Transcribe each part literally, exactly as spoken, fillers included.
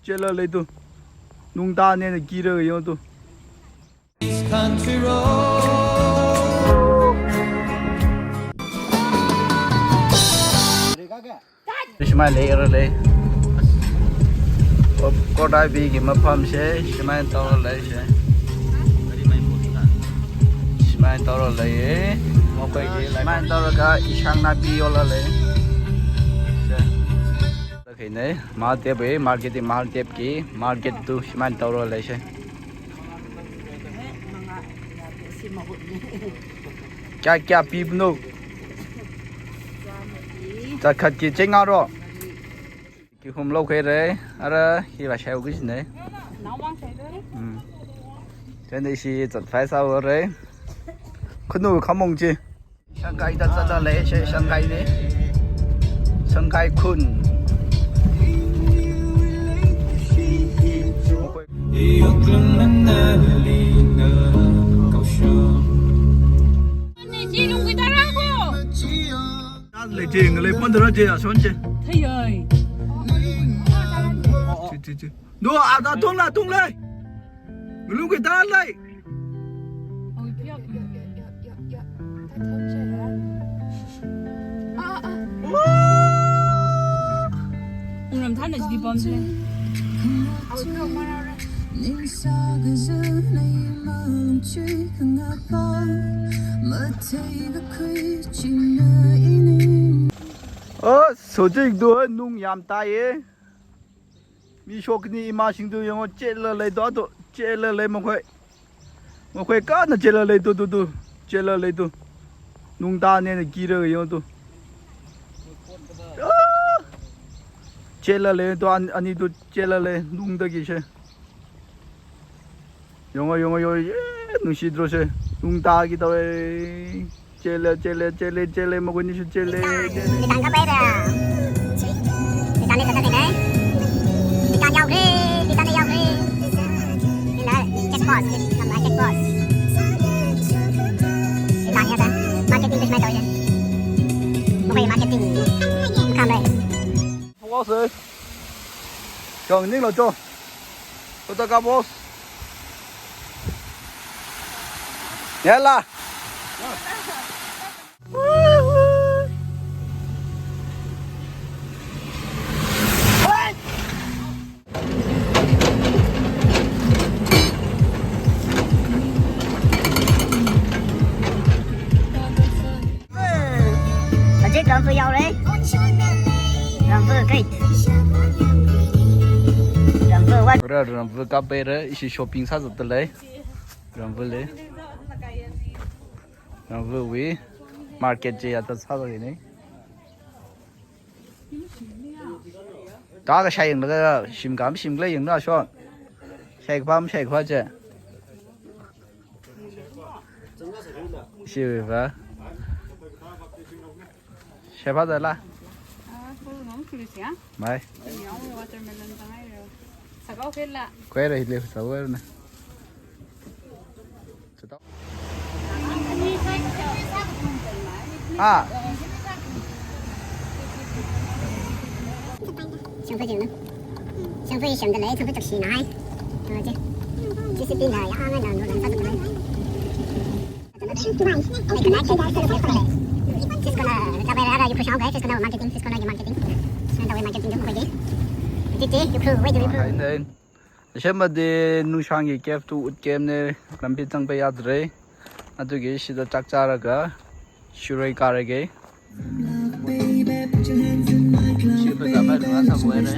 Chela leitu. Nungta nena kira yo tu. Country road. Shimai lei, ara lei. Ko-, Kodaibi ki mafam she, shimai tawra lei she. Shimai tawra lei. Mokoi ki shimai tawra ka ishang napi yola lei. She. Kakhane, Mahadev e, market e, Mahadev ki, market tu shimai tawra lei she. Kya, kya pibno? Chakhat ki chengaro. Kihum lo khere, ara hi la shai ugi ne. Hmm. Tende shi zat fai sa ore. Khunu khamong chi. Shanghai da zat da lei, she Shanghai ne. Shanghai khun. Lei je, ngalei pon dara je, a son je. Thei ai. Chi, chi, chi. No, a da tong la, tong lei. Ngalung ke da lei. Ui, piak. Ungram thana jidi bom je. Oh, sojik do nung yam tai e. Mi shokni ima singdu yongo chela lei do do chela lei mokoi. Mokoi kana chela lei tu tu tu. Chela lei tu. Nungta nena kira yo tu. Ah! Chela lei tu an-, ani tu chela lei nungta ki she. Yongo, yongo, yo, ye, nungshi dro she. Nungta ki tawai. Chele, chele, chele, chele, magunishu chele, chele. Litan kapai da. Litan ni tata kai. Litan yaukre, litan yaukre. Ina, check boss, nama check boss. Litan ya da. Marketing business tau ya. Bukan marketing. Bukan, eh. Boss, eh. Chong ning lo cho. Kota ka boss. Yala. Hajik Ramvur yaore. Ramvur great. Ramvur what? Ora Ramvur kape re, ishi shopping sāzatda lei. Ramvur lei. Ramvur wui market je ya ta sāzat ne. Ka ka shai yanglaga shim kam shim kala yangla shon. Shai kapam shai kapa je. Shiva. Shai pa da la. Ah, full ngam kulis ya. Mai. Ini ang watermelon tangai ro. Sakau khela. Koi ra hile sakau na. Ah. Shangfa jing na. Shangfa shangda lei, shangfa chakshi na hai. Aje. G C P na ya, nga na no lang sa nai. Cisco na, la bai ra ra, you push out, guys. Cisco na marketing, Cisco na marketing. Cisco na marketing, you push. Titi, you push, wait, you push. Shemadi Nungshangki cave tu ut cave ne, lampi zangpai yadre. Aduki shida chak chālaga shirui kārage. Shida zāpai lunga sākhuaine.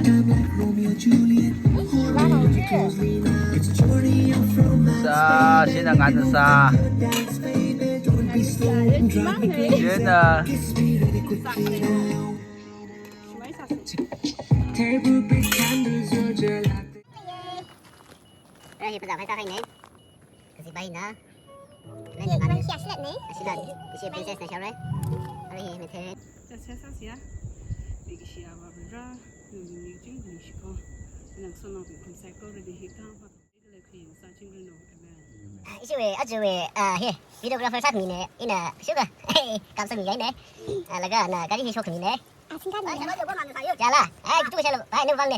Sā, shina ngan sā. Shina. Ara hi pazā phaisa khaine. Kaji bai na. Hi, man khi ashilat ne? Ashilat. Ishi princess na shaure. Ara hi methei. Sa sa sa sia. Big shi awa ra. Ni jing ni shi ko. Nang sono bi kum sai ko re hi ka. Ba le khi sa jing no. Amen. Ishi we, aja we, ah, hi. Videographer sāmi ne. Ina, shuka. Hey, kam sāmi ne. Ah, laga na gari hi shokmi ne. Jala, ai, kitu siya lo, ai, nu bang ne.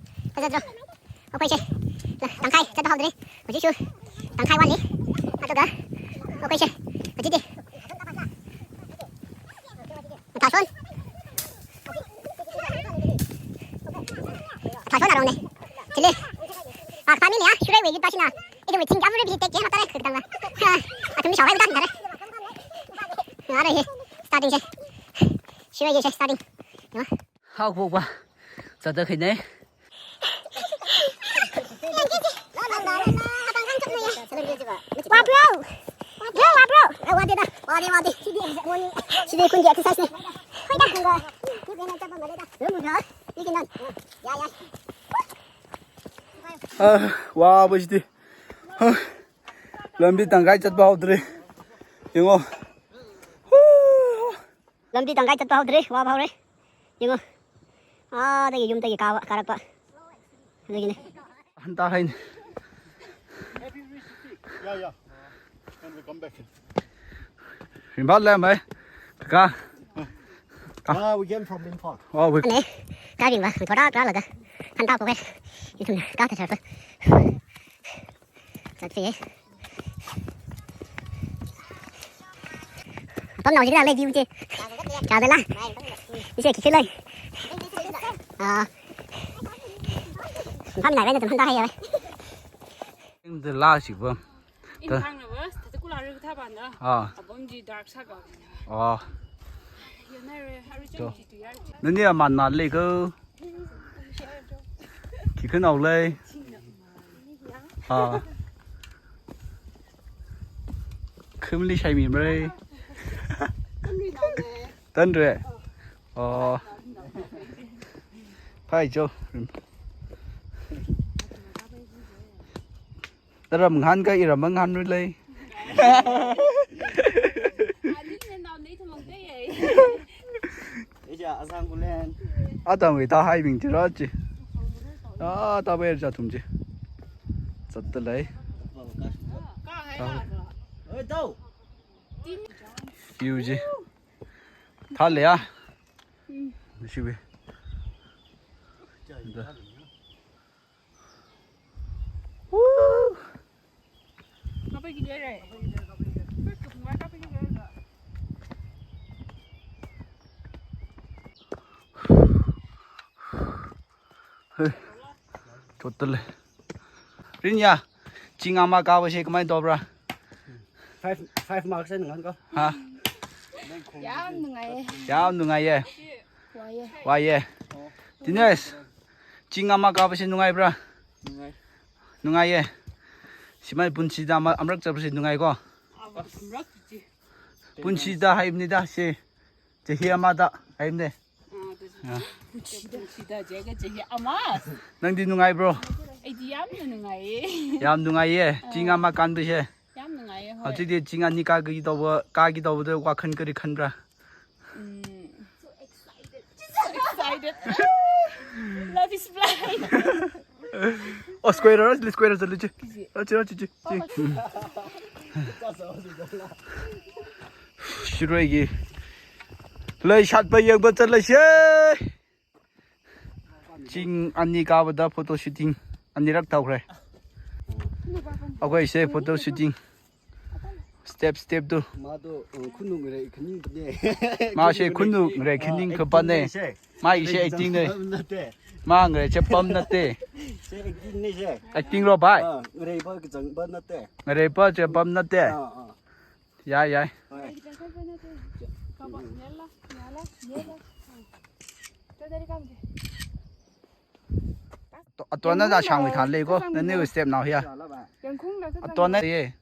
Kazat ro. Okei, she. La, tangkhai, zathaodalei. Hojiksu tangkhai wali. Ato ga. Okei, she. Hojikdi. Mathāshon. Mathāshon arong ne. Chili. Ah, family ya, shurai wei yut ba shina. Idu wei ting kamri bi tek ke hata re, kudang la. Ha, athum ni shawai utan tare. Ara he. Starting she. Shurai ye she, starting. Ya. Hao bo ba. Zatda khaine. Wa bro. Bro, wa bro. Wa de da. Wa de, wa de. Shidi, shidi kundi exercise ne. Hoida. Ya, ya. Ah, wa bo shidi. Ah. Lambi tangkhai zatphaodalei. Yengo. Lambi tangkhai zatphaodalei, waphaore. Yengo. Ah, dagi yumdagi ka, karakpa. Dagine. Hanta haine. Yeah, yeah. And we come back. Rimba le mai. Ka. Ah, we came from Imphal. Oh, we. Ne. Ka rimba, thora ka laga. Hanta ko ke. Ithum ka ta sharpa. Zatphe. Pamnao jikla lei view chi. Chāda la. Ishi khi khi lei. Ah. Pamnao bai na tum handa hai ya bai. Ing de la shi bam. In thang na bas, ta kula ri tha ban da. Ah. Abom ji dark sa ga. Ah. Yo na re, hari Jo. Chang ji tu yar ji. Nani aman na lei ko. Khi khi nao lei. Ah. Khumli shai mi mrei. Tanre. Oh. Phai jo. Naram ngahān ka iram ngahān ru lei. Ani ne nao nei thamong te ye. Atam wui thāhaibing chira chi. Ah, thāpai rāchithum chi. Zatdalei. Thā. View chi. Thālei ya. Shibi. Woo! Hey, totally. Rinya, ching ama kaba shi kamai tobra? Five, five marks and ngan ko. Ha? Yam nungaiye. Yam nungaiye. Waiye. Waiye. Dinesh, ching ama kaba shi nungaibra? Nungai. Nungaiye. Shimai punchida ama amrak chapsi nungai ko. Amrak chi. Punchida haimnida shi. Chahi amada haimne. Ah, punchida. Punchida je ka chahi ama. Nangdi nungaibro? Aidi yamna nungaiye. Yam nungaiye. Ching ama kanba shi. Yam nungaiye, hoi. Hajikdi ching ani kagitobwa, kagitobwa do wakhan kari khanbra? Mm. So excited. Love is blind. Oh, square, let's square, let's. Kiji. Let's, let's, let's. Oh, okay. Shiroigi. Leishatpa yangba chalashai. Ching ani kabada photo shooting. Anirak thaokhre. Akhoi shi photo shooting. Step, step tu. Mado, uh, khunung re khaning ne. Ma shi khunung re khaning kapane. Ma ishi acting ne. Pam nate. Ma ngare che pam nate. Shi acting ne shi. Acting ro bai. Ah, ngare pa kachang pa nate. Ngare pa che pam nate. Ah, ah. Yai, yai. Hoi. To, atona da shangwui thanlei ko. Nani wui step nao ya. Atona ye.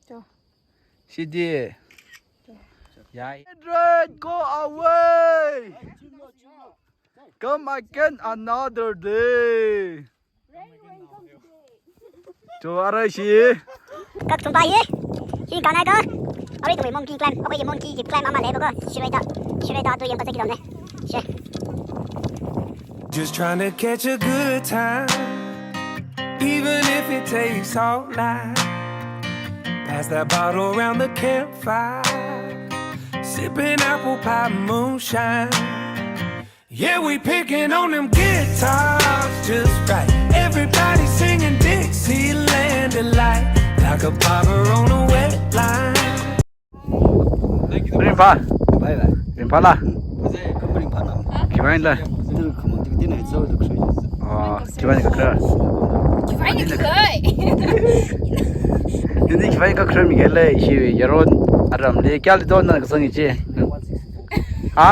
Cho. Shidi. Yai. Red, go away. Come again another day. Cho, arai shi. Kak thumpa ye. Hi kanai ka. Arai tumai monkey climb. Akhoi ye monkey ki climb ama leiba ko. Shireda. Shireda tu yangpa zaki dam ne. Shi. Just trying to catch a good time, even if it takes all night. Pass that bottle around the campfire, sipping apple pie moonshine. Yeah, we picking on them guitars just right. Everybody singing Dixieland delight, like a barber on a wet line. Ringphā. Bye bye. Ringphāla. Kamu ringphā nam. Khiwuivangla? Dil khamang tik din ai zau duk sui. Ah, khiwuivang kakra. Khiwuivang kakra. Nini khiwuivang kakra mi kele shi yaron aram le kya le don na kasang ichi. Ha?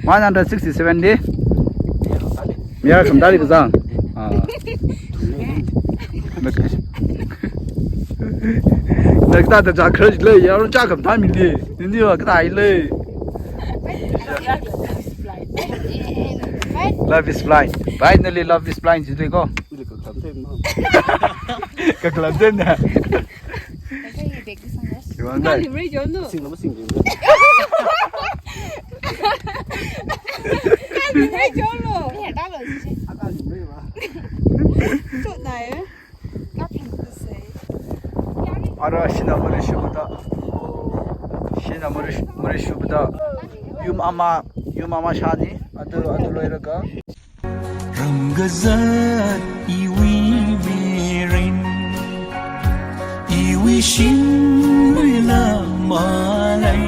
One hundred sixty-seven di. Miyar khamda di kazang. Ah. Nak ta ta ja crush le, yaron ja khamda mi le. Nini wa kata le. Love is blind. Finally, love is blind, ji de ko. Kaklam den na. Khiwuivang da. Kalimrei jolo. Sing lo, sing lo. Kalimrei jolo. Chotnai. Ara shina mari shubda. Shina mari, mari shubda. Yum ama, yum ama shani. Adu, adu loiraga. Ramkazat iwui mirin, iwui shimwui lamlei,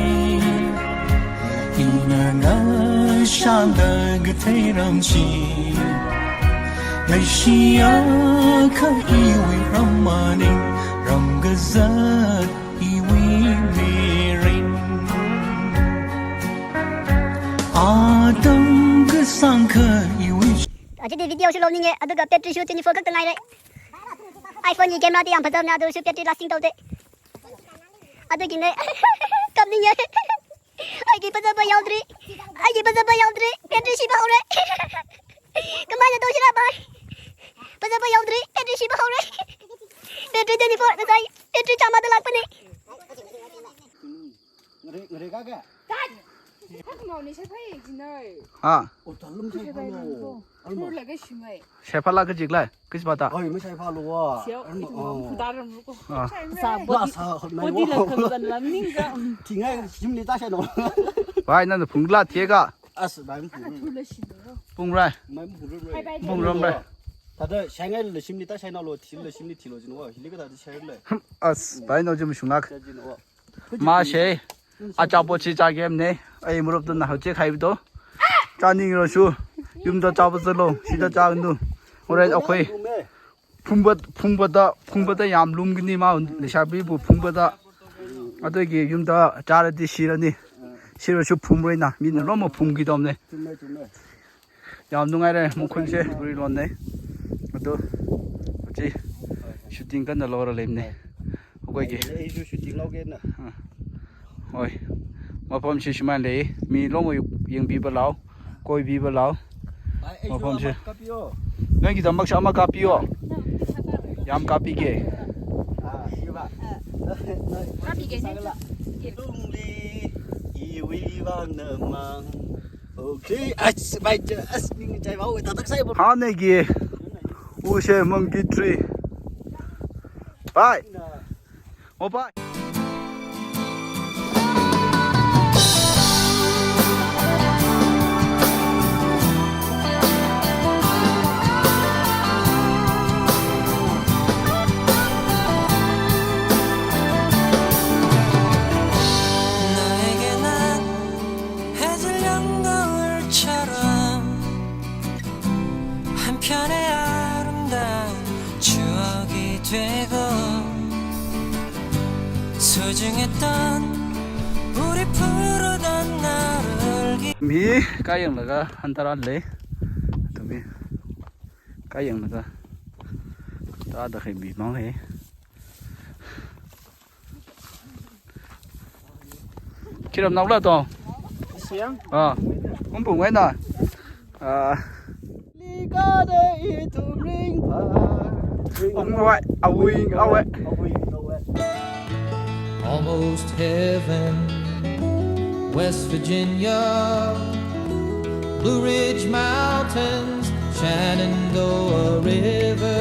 ina ngashanda kathei ram chi, leishiakha iwui ram maning, ramkazat iwui mirin. Atam kasangkha iwui. Ajidi video shu longninge, aduga battery shu twenty-four khakta ngaire. iPhone wui camera di yam phazamna, aduga shu battery lasting taude. Adugine, kapninge. Aigi phazapa yaudri. Aigi phazapa yaudri. Battery shipa haore. Kamaina toshira bai. Phazapa yaudri. Battery shipa haore. Battery twenty-four, ngasai. Battery chama da lakpane. Ngare, ngare ka ka? Kat! Hakmaoni shaiphai jinai. Ha. O, talum shaiphalo. Alma. Purlaga shimai. Shaiphāla kajikla, kajipata. Oi, mashaiphalo wa. Siao, Alma, ito, oh. Fudaram ruko. Ah. Shai mai. Sa, body, sa, hot mai body wo. La kamzan lam ningka. Thingai, shimli ta shaino. Bai, nana phungla thieka. As, bai, phung. Ana thula shimai. Phungrai. Mai phung rai. Bye bye. Phungramrai. Thāda, shaingaila shimli ta shainalo, thila shimli thilo jinwa. Hili kathāda shaile. As, bai, nao jim shungak. Shai jinwa. Mashe, achāpot chi chāgemne, ai murupta na hauche khaibi to. Chāningrashu, yumda chāba zalo, shida chānu. Horen akhoi, phungba, phungba da, phungba da yam lumgini ma, leishabibu phungba da. Ato ki yumda chāradi shirani. Shirashu phungreina, mina loma phungki domne. Chumme, chumme. Yam nungaire, mukhunse, Turi lonne. Ato, achi, shooting kanna lora lemne. Akhoi ki. Ai, ai, shooting logena. Ah. Oi. Mafamshi shimānle, mi loma yangbiba lao, koibiba lao. Ai, ai, mafamshi. Shooting kapio. Nang ki tamak shama kapio. Yam kapike. Ah, iba. Kapike ne. Tungli, iwi vang namang. Okay, as, bai, as, ning chai bau, tatak sai bau. Hane ki, ushe monkey tree. Bye. Oh, bye. 해질 연거울처럼 한편의 아름다운 추억이 되고 소중했던 우리 푸르던 나를 기- Mi, kayang laga, hantara le. Tumi, kayang laga. Tada khe mi mang he. Khiram naula to? Siang? Ah, umpung wena. Ah. Ligade itum ring pa. Ring. Awing, awing, awing. Awing, awing. Almost heaven, West Virginia, Blue Ridge Mountains, Shenandoah River.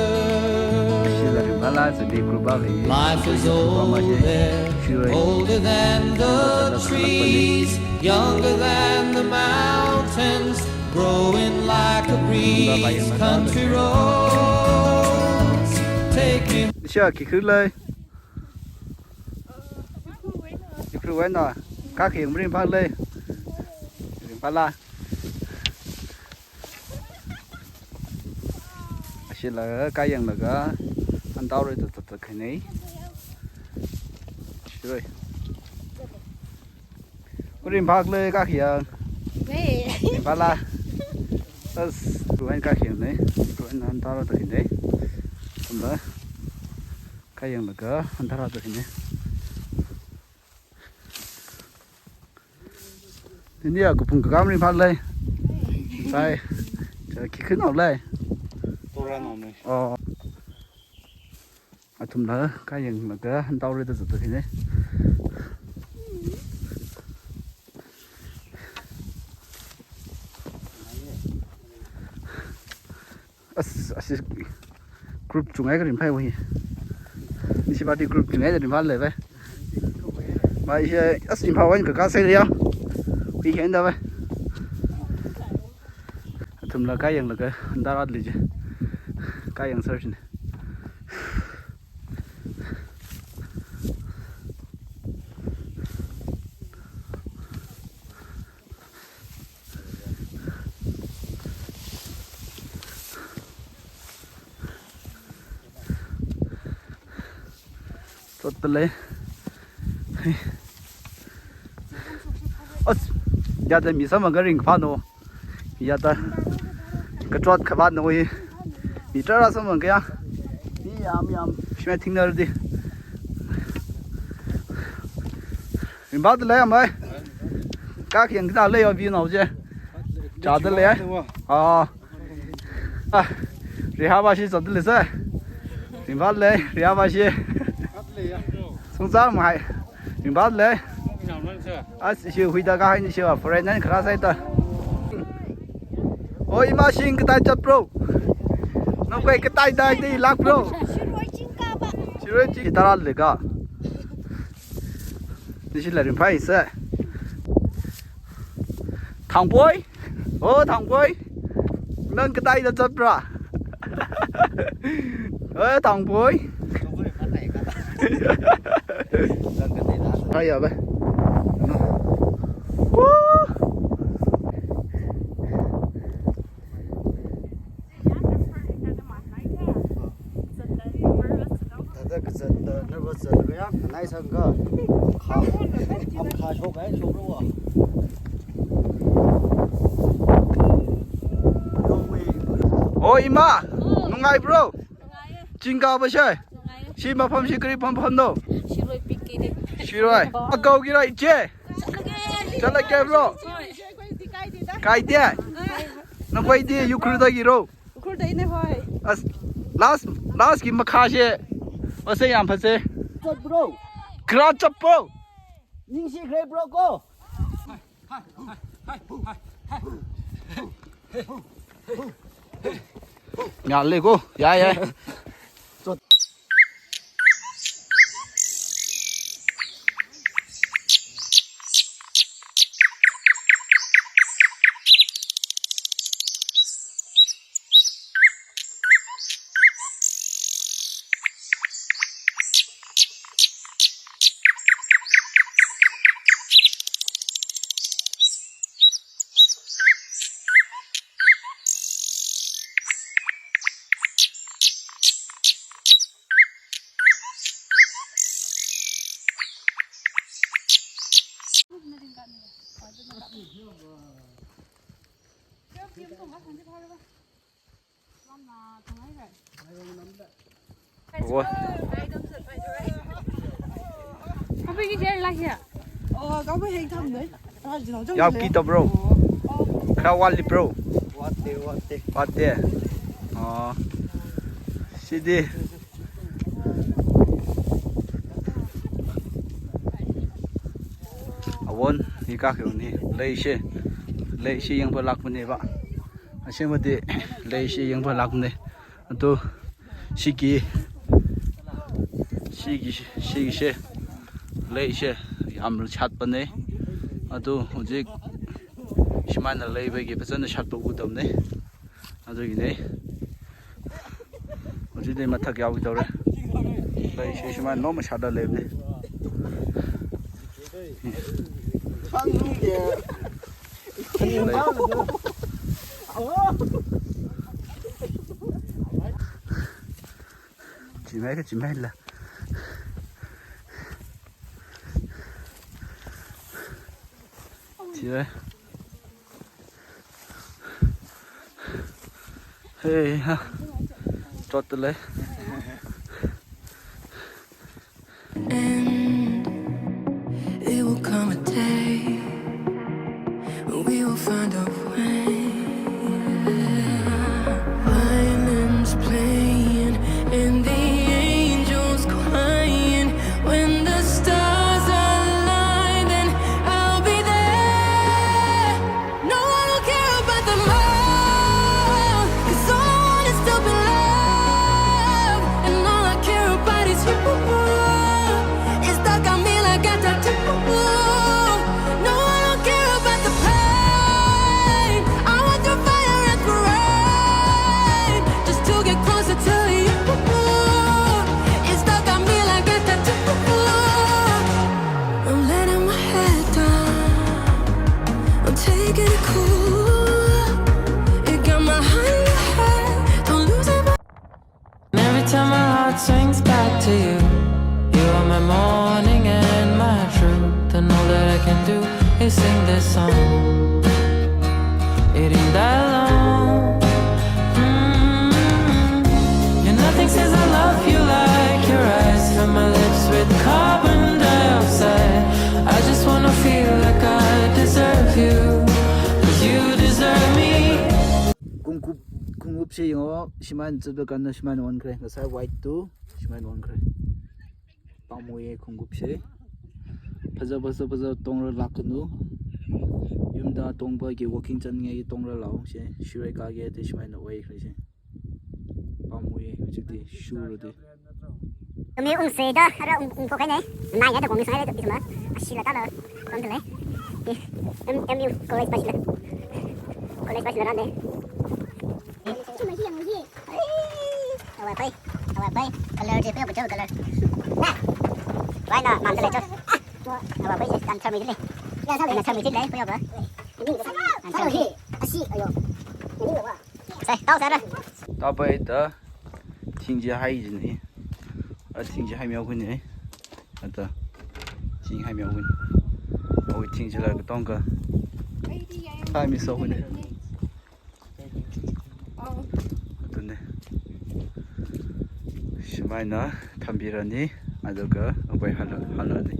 Life is old there, older than the trees, younger than the mountains, growing like a breeze, country roads, taking Sha, ki khulai. Ki khulai na. Ka kheng ring pha le. Ring pha la. Ashila kayang laga, antaorei tata khanei. Shiroi. Ring pha le ka kheng. Wei. Ring pha la. As, tuhan ka kheng ne. Tuhan antaorei tata khanei. Tumba. Kayang laga, antaorei tata khanei. India kupung kakam ring pha le. Sai. Cha ki khin au le. Tora nom le. Oh. Athumla kayang laga, antaorei tata khanei. As, as group chungai ka ring pha wei. Nisi party group chungai ka ring pha le wei. Mai he, as ring pha wei ka ka sai ya. Weekend da wei. Athumla kayang laga, antaorei le je. Kayang search ne. Chot le. As, yada mi samang ka ring pha no. Yada. Kachot khavāt no hi. Mi tara samang kaya. Mi yam yam. Shime thing nar di. Ring pha le amai. Ka kheng da le yo bi no je. Cha da le. Ah. Ah. Riha ba shi cha da le sa. Ring pha le, riha ba shi. Sung cha mai. Ring pha le. As, shi huida kahai ni shi wa, foreign nan kharā sai ta. Oi, ima shing katai chat bro. Nang kai katai dai dai lak bro. Shirui ching kaba. Shirui ching tara le ka. Ni shi la rin phai se. Thangpoi. Oh, Thangpoi. Nang katai da chat bra. Eh, Thangpoi. Hai ya ba. Woo! Thāda kazat, nervous zatlaga ya, nai sangga. Kha, am kha shok ai, shok rawa. Oh, ima, nungai bro. Ching kaba shai. Shi mafam shi kari pam pam no. Shirui piki de. Shirui. Akau kira iche. Chala ke bro. Kai de. Nang kai de, Ukhrul da kiro. Ukhrul da ine hoi. As, last, last ki makha she. Ose yam phase. Chot bro. Kra chot bro. Ningshi kre bro ko. Nya le ko. Ya, ya. Oi. Yao ki to bro. Kha wali bro. Watte, watte. Watte. Oh. Sidi. Awon, hi ka kyo ni. Leishi. Leishi yangphalak mane ba. Ashe mati leishi yangphalak mane. Atu shiki, shiki, shiki she, lei she, yam shatpane. Atu hojik shimānna leipaiki phazāna shatpa u tamne. Adugine. Hojikli mathak yaoki tore. Lei she shimānna noma shatda leine. Chimai ka chimai la. Chimai. Hey ha. Chot le. And it will come a day when we will find a way. Violins playing and the angels crying. When the stars align, then I'll be there. No, I don't care about the miles, 'cause all I want is to be loved. And all I care about is you. It's stuck on me like a tattoo. No, I don't care about the pain. I went through fire and through rain just to get closer to you. It's stuck on me like a tattoo. I'm letting my head down. I'm taking it cool. It got my heart in your head. Don't lose it. And every time my heart swings back to you, you are my morning and my truth. And all that I can do is sing this song. It ain't that long. Mm-hmm. And nothing says I love you like your eyes fill my lips with carbon dioxide. I just wanna feel like I deserve you, 'cause you deserve me. Khongkup, khongkup shi yong, shimān zutba kanna shimān onkre, ngasai white tu, shimān onkre. Pamui khongkup shi. Phazā phazā phazā tongra lākanu. Yumda tongpāki walking chāngai tongra lāo she. Shirui kāki te shimaina oikhare she. Pamui hujikti shurudi. Kami ungse da, ara ung, ungko kaine. Nai ya da kong sai da bisma. Ashila tala. Kon tale. M, M U college pasila. College pasila rande. Awai pai, awai pai. Color je, pio pio color. Na. Wai na, mam tale jo. Awai pai je, kan tharmi le. Kan tharmi le, pio ba. Kan tharmi le. Asi, ayo. Sai, tao sai ra. Tao pai ta. Thingji hai jine. A thingji hai miao kune. Ata. Thing hai miao kune. Awi thingji la katong ka. Hai mi so kune. Atune. Shimaina thambirani. Aduka akwai hala, halani.